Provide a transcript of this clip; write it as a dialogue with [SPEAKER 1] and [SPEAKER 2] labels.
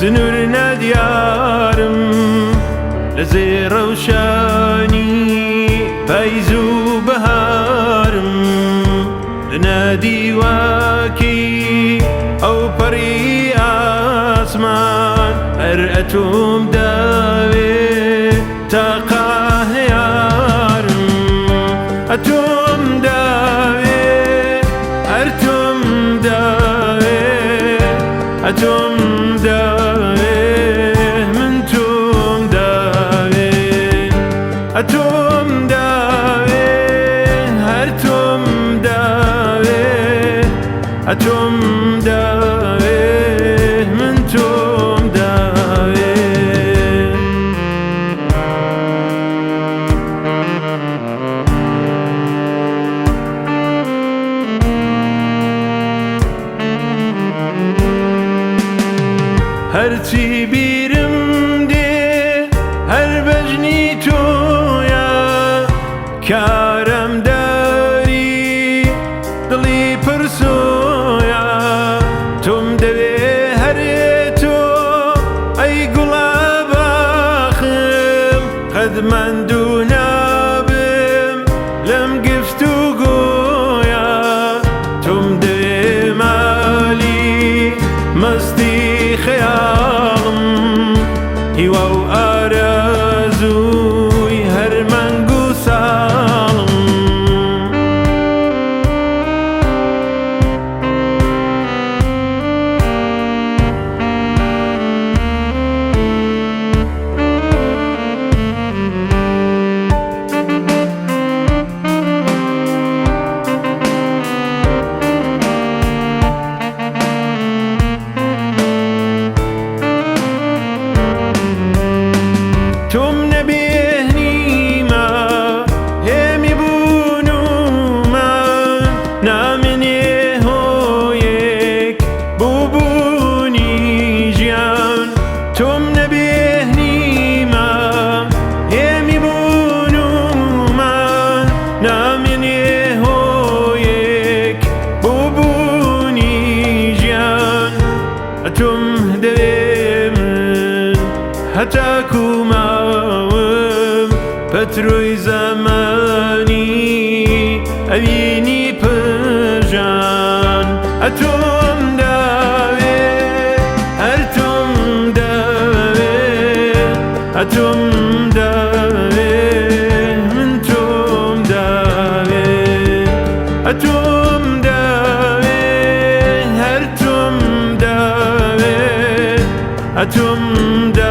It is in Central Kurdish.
[SPEAKER 1] سنوور نادیارم لە زێڕەوشانی پایز و بەهارم لە نادیواکی ئەو پەڕی ئاسمان هەر ئەتۆم داوێ تاقانەیارم ئەتۆم داوێ هەر تۆم داوێ ئەتۆم داوێ من تۆم داوێ ئەتۆم داوێ هەر تۆم داوێ ئەتۆم داوێ من تۆم داوێ. هەرچی بیرم دێ هەر بەژنی تۆیە کارم داری دڵی پرسۆیە تۆم دەوێ هەر تۆ ئەی گوڵە باخم قەد ماندوو نابم لەم گفت و گۆیە تۆم دەوێ مالی مەستی خەیاڵم هیوا و ئارەزووی هەر مانگ و ساڵم. تۆم نەبێ نیمە هێمی بوون و من نامێنێ هۆیەک بۆ بوونی ژیان تۆم نەبێ نیمە هێمی بوون و من نامێنێ هۆیەک بۆ بوونی ژیان ئەتۆم دەوێ من هەتاکو ماوم پەترۆی زەمانی ئەوینی پرژان ئەتۆم داوێ هەر تۆم داوێ ئەتۆم داوێ من تۆم داوێ ئەتۆم داوێ هەر تۆم داوێ ئەتۆم داوێ.